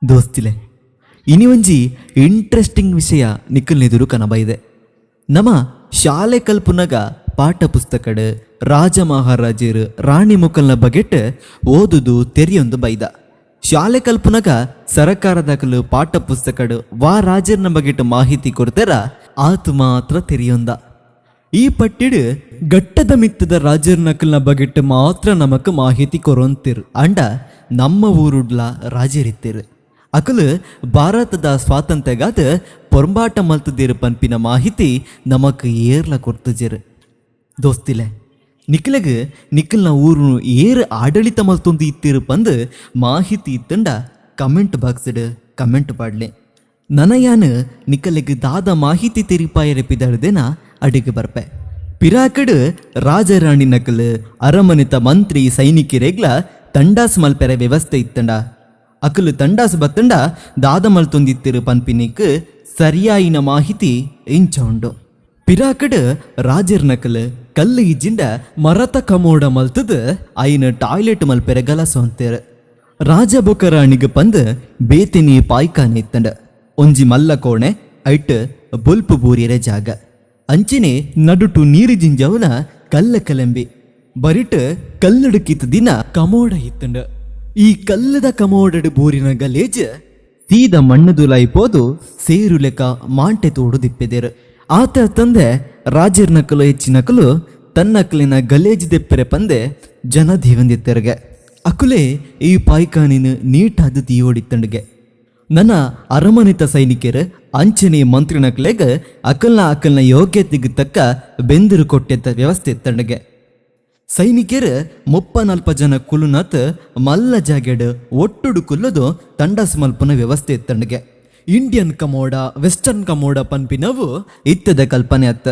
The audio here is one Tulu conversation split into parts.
ದೋಸ್ತಿಲೆ, ಇನಿ ಒಂಜಿ ಇಂಟ್ರೆಸ್ಟಿಂಗ್ ವಿಷಯ ನಿಕ್ಕಲ್ನೆದುರು ಕನಬೈದೆ. ನಮ ಶಾಲೆ ಕಲ್ಪುನಗ ಪಾಠ ಪುಸ್ತಕಡ್ ರಾಜ ಮಹಾರಾಜರು ರಾಣಿ ಮುಕಲ್ನ ಬಗೆಟ್ ಓದುದು ತೆರಿಯೊಂದು ಬೈದ. ಶಾಲೆ ಕಲ್ಪುನಗ ಸರಕಾರದಕಲು ಪಾಠ ಪುಸ್ತಕಡ್ ವಾ ರಾಜರ್ನ ಬಗೆಟ್ ಮಾಹಿತಿ ಕೊಡ್ತಾರ ಆತು ಮಾತ್ರ ತೆರಿಯೊಂದ. ಈ ಪಟ್ಟಿಡ್ ಗಟ್ಟದ ಮಿತ್ತದ ರಾಜರ್ನಕಲ್ನ ಬಗೆಟ್ ಮಾತ್ರ ನಮಕ್ ಮಾಹಿತಿ ಕೊರೊಂತಿರು. ಅಂಡ ನಮ್ಮ ಊರುಡ್ಲ ರಾಜರಿತ್ತಿರು. ಅಕಲು ಭಾರತದ ಸ್ವಾತಂತ್ರ್ಯಗಾದ ಪೊರಂಬಾಟ ಮಲ್ತದಿರು ಪನ್ಪಿನ ಮಾಹಿತಿ ನಮಕ್ ಏರ್ಲ ಕೊರ್ತುಜೆರು. ದೋಸ್ತಿಲೆ, ನಿಕ್ಲೆಗ್ ನಿಕ್ಕಲ್ನ ಊರು ಏರ್ ಆಡಳಿತ ಮಲ್ತೊಂದು ಇತ್ತಿರು ಪಂದ್ ಮಾಹಿತಿ ಇತ್ತಂಡ ಕಮೆಂಟ್ ಬಾಕ್ಸ್ಡ್ ಕಮೆಂಟ್ ಪಾಡ್ಲೆ. ನನಯಾನ್ ನಿಕ್ಕಲೆಗ್ ದಾದ ಮಾಹಿತಿ ತೆರಿಪಾಯರೆ ಪಿದಡ್ದೇನ ಅಡಿಗೆ ಬರ್ಪೆ. ಪಿರಾಕಡ್ ರಾಜರಾಣಿ ನಕಲ್ ಅರಮನೆತ ಮಂತ್ರಿ ಸೈನಿಕರೆಗ್ಲ ತಂಡಾಸ್ ಮಲ್ಪೆರೆ ವ್ಯವಸ್ಥೆ ಇತ್ತಂಡ. ಅಕಲು ತಂಡಾಸ್ ಬತ್ತಂಡ ದಾದ ಮಲ್ತೊಂದಿತ್ತಿರು ಪನ್ಪಿನಿಕ್ ಸರಿಯಾಯಿನ ಮಾಹಿತಿ ಇಂಚ ಉಂಡು. ಪಿರಾಕಡ್ ರಾಜರ್ ನಕಲ್ ಕಲ್ಲು ಇಜ್ಜಿಂಡ ಮರತ ಕಮೋಡ ಮಲ್ತದ ಐನ ಟಾಯ್ಲೆಟ್ ಮಲ್ಪೆರೆ ಗಲಸೊಂತೇರು. ರಾಜ ಬೊಕ ರಾಣಿಗ್ ಪಂದ್ ಬೇತಿನಿ ಪಾಯ್ಕಾನೆ ಇತ್ತಂಡ. ಒಂಜಿ ಮಲ್ಲ ಕೋಣೆ, ಐಟ್ ಬೊಲ್ಪು ಬೂರಿಯರೆ ಜಾಗ, ಅಂಚಿನೆ ನಡುಟು ನೀರು ಜಿಂಜವನ ಕಲ್ಲ ಕಲಂಬಿ, ಬರಿಟ್ ಕಲ್ಲುಡುಕಿತ ದಿನ ಕಮೋಡ ಇತ್ತಂಡ. ಈ ಕಲ್ಲದ ಕಮೋಡಡು ಬೂರಿನ ಗಲೇಜ್ ಸೀದ ಮಣ್ಣು ದುಲಾಯಿ ಪೋದು ಸೇರುಲೆಕ ಮಾಂಟೆ ತೋಡು ದಿಪ್ಪೆದೆರು. ಆತ ತಂದೆ ರಾಜರ್ ನಕಲು ಹೆಚ್ಚಿನಕಲು ತನ್ನಕಲಿನ ಗಲೇಜ್ ದೆಪ್ಪೆರೆ ಪಂದೆ ಜನ ದೇವಂದಿತ್ತೆರ್ಗೆ. ಅಕುಲೆ ಈ ಪಾಯ್ಕಾನಿನ ನೀಟಾದ ತೀಯೋಡಿತ್ತಂಡ್ಗೆ. ನನ್ನ ಅರಮನೆತ ಸೈನಿಕರು ಅಂಚನೆ ಮಂತ್ರಿನಕ್ಲೆಗ್ ಅಕಲ್ನ ಅಕಲ್ನ ಯೋಗ್ಯತೆಗೆ ತಕ್ಕ ಬೆಂದರು ಕೊಟ್ಟೆತ್ತ ವ್ಯವಸ್ಥೆ ಇತ್ತಂಡ್ಗೆ. ಸೈನಿಕರು 34 ಜನ ಕುಲುನಾತ್ ಮಲ್ಲ ಜಾಗೆಡ್ ಒಟ್ಟುಡು ಕುಲ್ಲದು ತಂಡಸ್ ಮಲ್ಪುನ ವ್ಯವಸ್ಥೆ ಇತ್ತಂಡ್ಗೆ. ಇಂಡಿಯನ್ ಕಮೋಡ ವೆಸ್ಟರ್ನ್ ಕಮೋಡ ಪನ್ಪಿನವು ಇತ್ತದ ಕಲ್ಪನೆ ಅತ್ತ.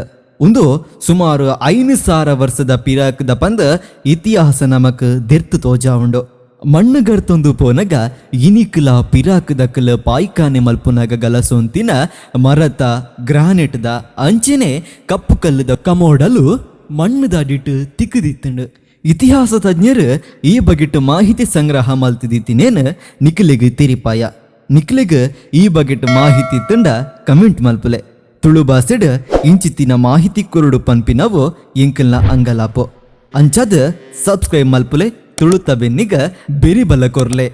ಉಂದು ಸುಮಾರು 5000 ವರ್ಷದ ಪಿರಾಕದ ಪಂದ್ ಇತಿಹಾಸ ನಮಕ್ ದೆರ್ತು ತೋಜಾ ಉಂಡು. ಮಣ್ಣು ಗರ್ತೊಂದು ಪೋನಗ ಇನಿಕ್ಲ ಪಿರಾಕದಕಲ್ ಪಾಯ್ಕಾನೆ ಮಲ್ಪುನಗ ಗಲಸೊಂತಿನ ಮರತ ಗ್ರಾನೈಟ್ದ ಅಂಚೆನೆ ಕಪ್ಪು ಕಲ್ಲುದ ಕಮೋಡಲು ಮಣ್ಣುದಾಡಿಟ್ಟು ತಿಕ್ಕುದಿತ್ತಂಡು. ಇತಿಹಾಸ ತಜ್ಞರು ಈ ಬಗೆಟ್ ಮಾಹಿತಿ ಸಂಗ್ರಹ ಮಲ್ತಿದಿತ್ತಿನೇನು ನಿಕ್ಲೆಗ್ ತೆರಿಪಾಯ. ನಿಕ್ಲೆಗ್ ಈ ಬಗೆಟ್ ಮಾಹಿತಿ ಇತ್ತಂಡ ಕಮೆಂಟ್ ಮಲ್ಪುಲೆ. ತುಳು ಭಾಷೆಡ್ ಇಂಚಿತ್ತಿನ ಮಾಹಿತಿ ಕೊರಡು ಪನ್ಪಿನವು ಎಂಕಲ್ನ ಅಂಗಲಾಪು. ಅಂಚಾದ ಸಬ್ಸ್ಕ್ರೈಬ್ ಮಲ್ಪುಲೆ, ತುಳುತ ಬೆನ್ನಿಗ ಬೆರಿಬಲ ಕೊರ್ಲೆ.